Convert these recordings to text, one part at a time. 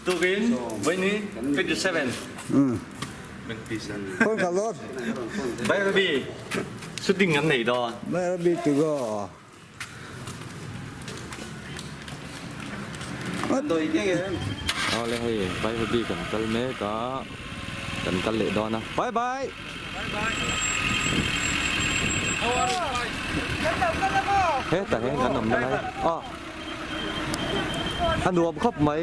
Tukin voini 57. Phone ka lot. Bairabi shooting kan nei dawn. Bairabi to go. Awle hei Bairabi kan kal mek a, kan kal leh dawn a. Bye bye. Hetah hian kan awmna lai a a nuam khawp mai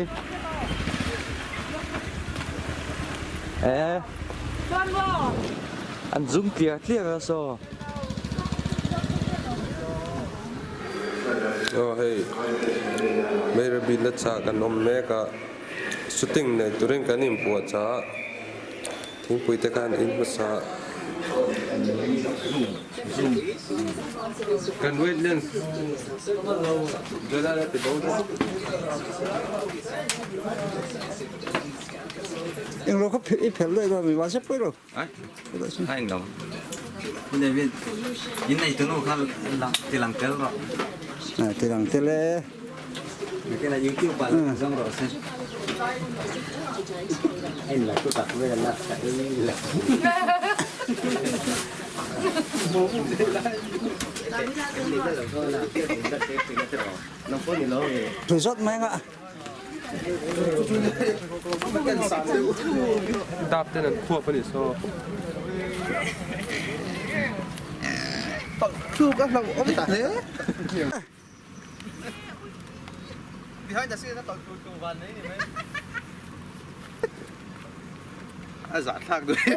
eh an zum tliar tliar a saw. Aw hei Bairabi la chah kan awm mek a shooting nei turin kan inpuahchah a. Thingpui te khan in hmasa kan wait lens Jonah ti bo deuh. Eng lo kha i phelh daih dawn mi mahse pawi lo. Ai eng lo. Pu David in nei tunu kha lang ti lang tel rawh. Ti lang tel e. Nakin ah YouTube ah lang zong rawh se. En la tu tak vel la ka ei la. Resort mai nga. Dap ten an khuap ani so. Thluk a hlauh awm ta hle. Behind the scene a tawlh tur tur van mai ni mai. A zah thlak duh e.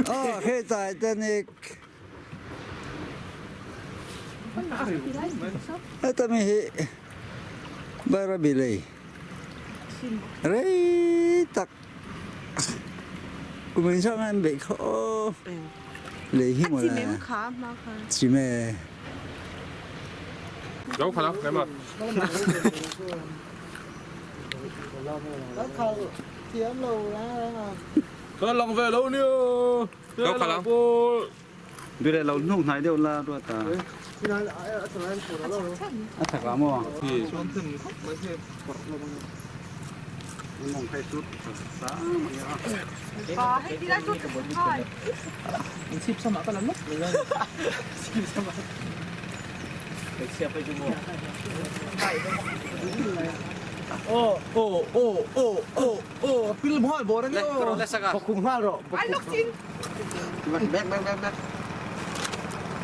Oh, khi Titanic. Heta mi hi Bairabi lei rei tak kumin sang an beih kha aw lei hi maw le chim e. Lo khala em a. Ka lang ve lo nia. Lo khala. Bire lo hnuk hnai deuh la ruat a. A thak la maw?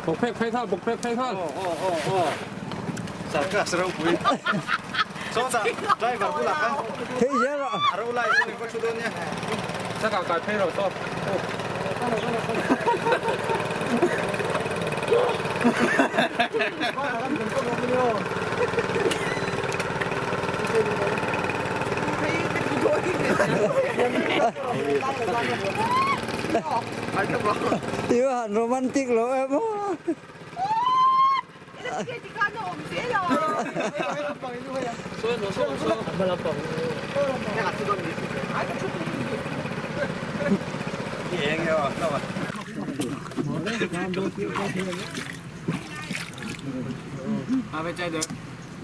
Bok phek phei thal, bok phek phei thal. Sarkas ropui. Sawtah driver bulah khan Thei zel rawh. a ro lai chuan in va thu dawn nia. Saka kai phei rawh saw. I va han romantic lo em aw.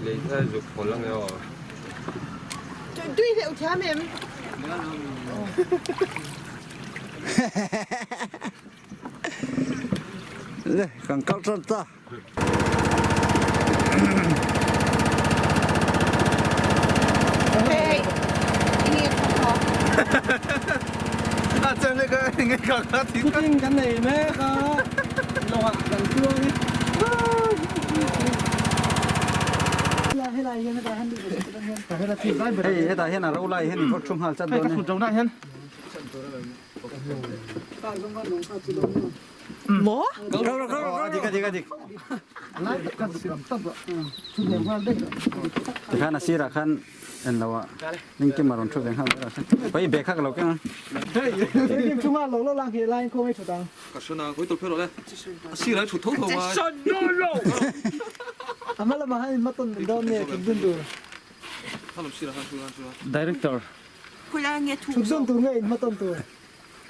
Lei thai zuk hawl ang e aw. Tui hleuh thiam em? Le kan kal tan ta. Hey, ini A chen le ka nge ka ka thi. Shooting kan nei mek a, lawngah kan chuang i. Hei hetah hian a ro lai hian in vawt thu nghal chat dawn e. Maw? A dik a dik a dik. Tikhan a sirah khan en lo a engkim a rawn thu ve nghal ber a. Pai bag kha ka lo keng a. Ka hre na, khawi tawlh phei rawh le. A sirah i thut tho tho ngai. Director. Khulai nge thu?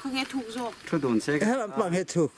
Thu dun se. Helam pang he thu.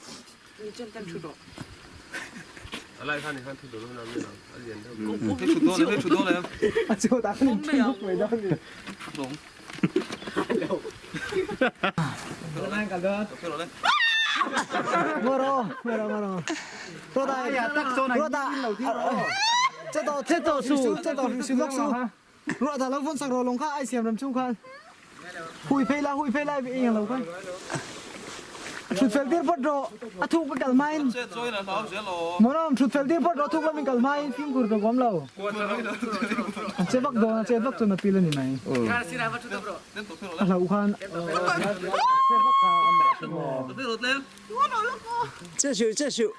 Che siu che siu.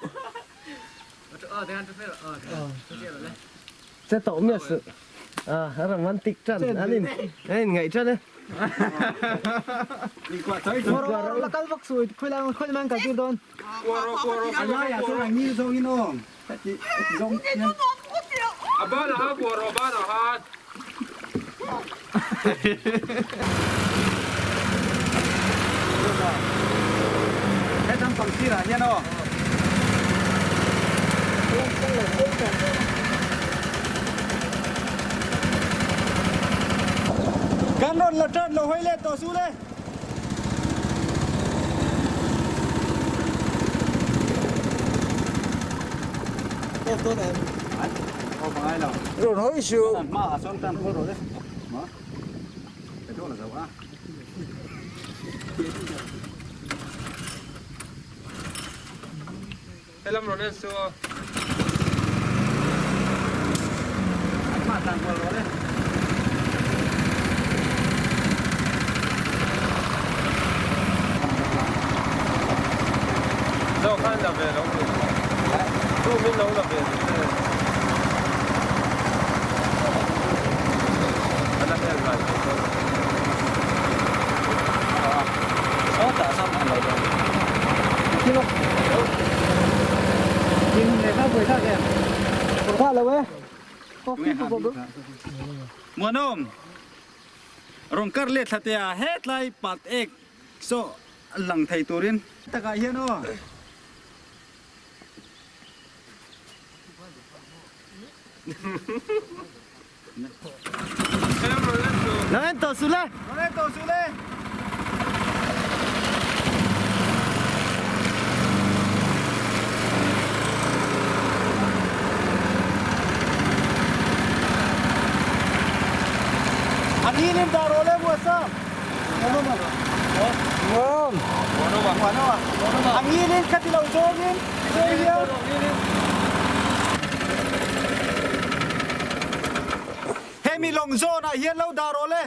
Che tawh miah suh. A romantic tan an in an in ngaih tan e. La kal vak suh khawilai khawilai an kal tir dawn. A laiah chuan a ngil zawngin aw heti heti zawng hian. A banah ha kuah rawh a banah ha. Hetam pang sirah hian aw. Kan rawn la tan lo hawi leh tawh su le. Off dawn em? Off angai lo. Rawn hawi su. Hma ah chuan tan phawt rawh le. Ma. Petrol a zo a. Helam rawn en su aw. Hma tan phawt rawh le. Zo khan la ve lo ni. Zoom in lo la ve ni se. A la hel ngai thei dawn lo. Sawtah sawn a lo dawn. Muanawm, rawn kar let thla teh a, hetlai pat ek saw lang thei turin. Takah hian aw. Nang en tawh suh le. Nang en tawh suh le. A ni lim dah rawh le Muasam. Ngom. A ngilin kha ti lo zawngin sawi hian. Hemi lawng zawnah hian lo dah rawh le.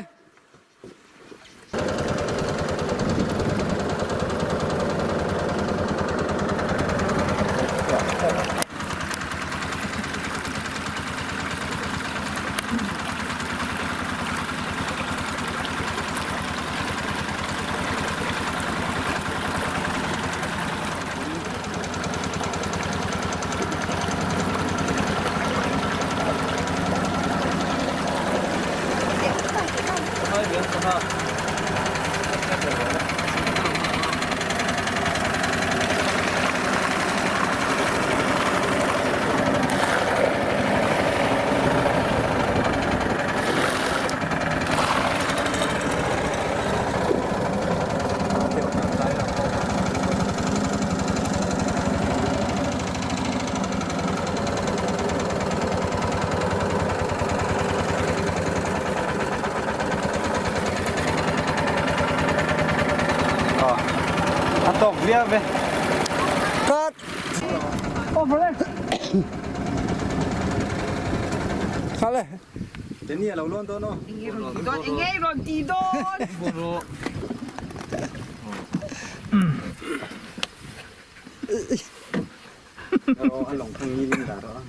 A tawk viau ve. Cut. Kha le. Jenny a lo lawn dawn aw. Enge i rawn ti dawn? Aw a lawng thang ngil in dah rawh a.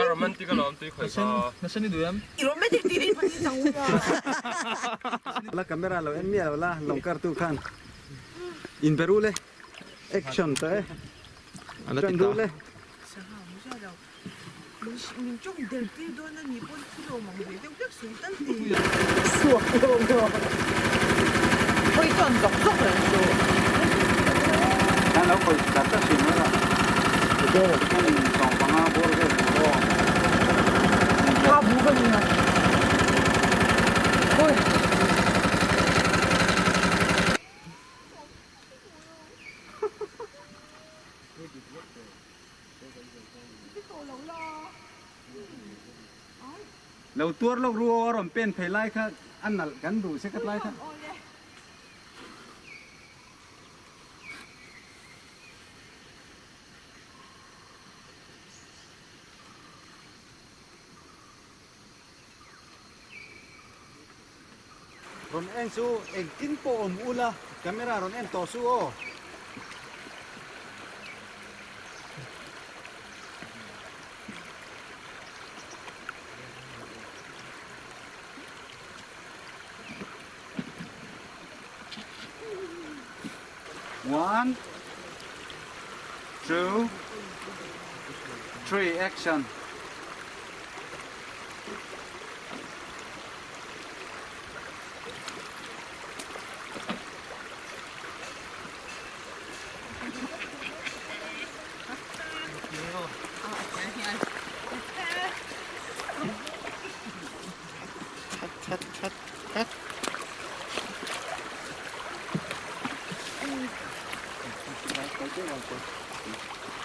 A romantic alawm tui khawih kha. Nasa ni duh em? I romantic tih ri pahnih chang ula. La camera lo en miah lo la lawng kar tu khan in be ru le action tawh e ṭan ru le. Min ṭawng der tir dawn a nih pawn thil awm ang ve deuh hlek sawi tal tih. Suak lo lo. Hawi chuan zawk zawk reng chu. Kan lo khawi chat chat thin mai a. Kan sawm panga bawr vel tur aw. Kha bu ka nia. Hawi. Lo tuar lawk ru aw a rawn pen phei lai kha a nalh kan duh se ka tlai kha. Rawn en chu engtin pawh awm ula camera rawn en tawh suh aw. One, two, three, action.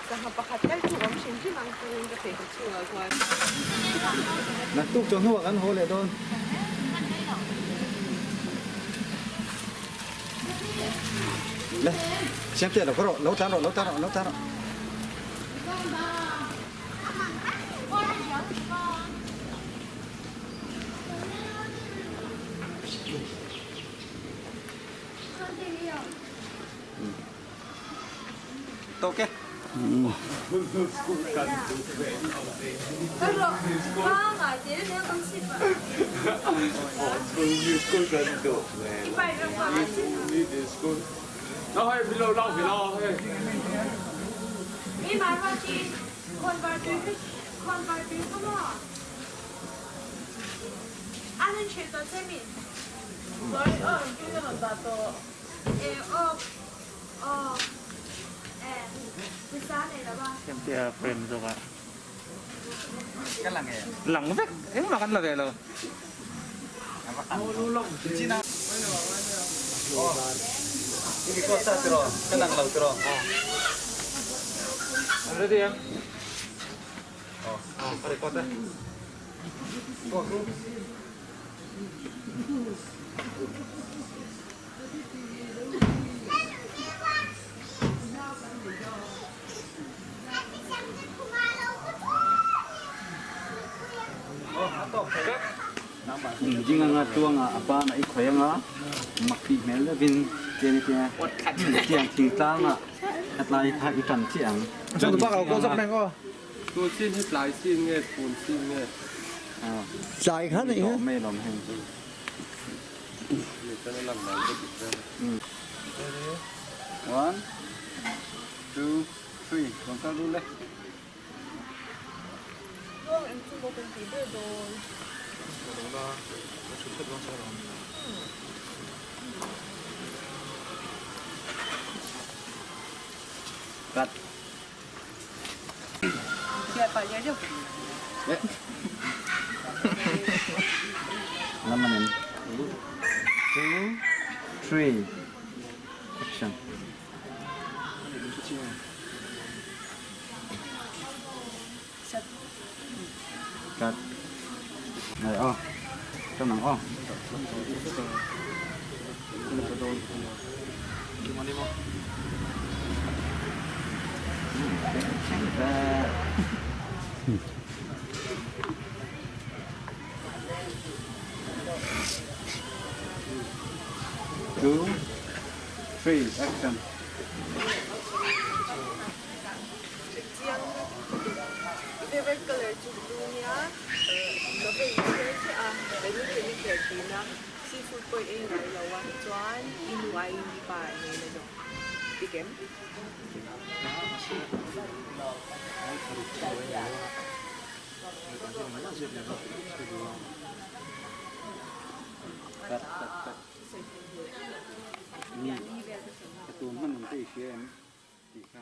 Sangha pakhat tal chu awm hrim hrim ang chuan ka thei ta chhungah chuan. Naktuk chaw hnuah kan haw leh dawn. Le, siam teh lo ka rawh, lo tan rawh, lo tan rawh, lo tan rawh. Tawk e. Siamtea frame zawk ah lang vek engmah kan la ve lo. Ready ang? Ding anga tuanga a pana i khawih anga mak tih hmel deuhin tiang i tia tiang thingtlang ah a tlai kha i tan chiah ang. Tu chin hi tlai chin nge phun chin nge? Tlai kha nih hi. Mai lawm heng. One, two, three. Rawn kal ru le. Cut. Two, three, action. Cut. Này o. Cho nắng o. Two, three, action. Favorite color. chu ka duh nia ka vei chiah chiah a badminton i khel thin a seafood pawh i ei ngai lo a chuan i nu aiin i pa nei na zawk dik em? Ka tun hman ang te i hria em tih kha.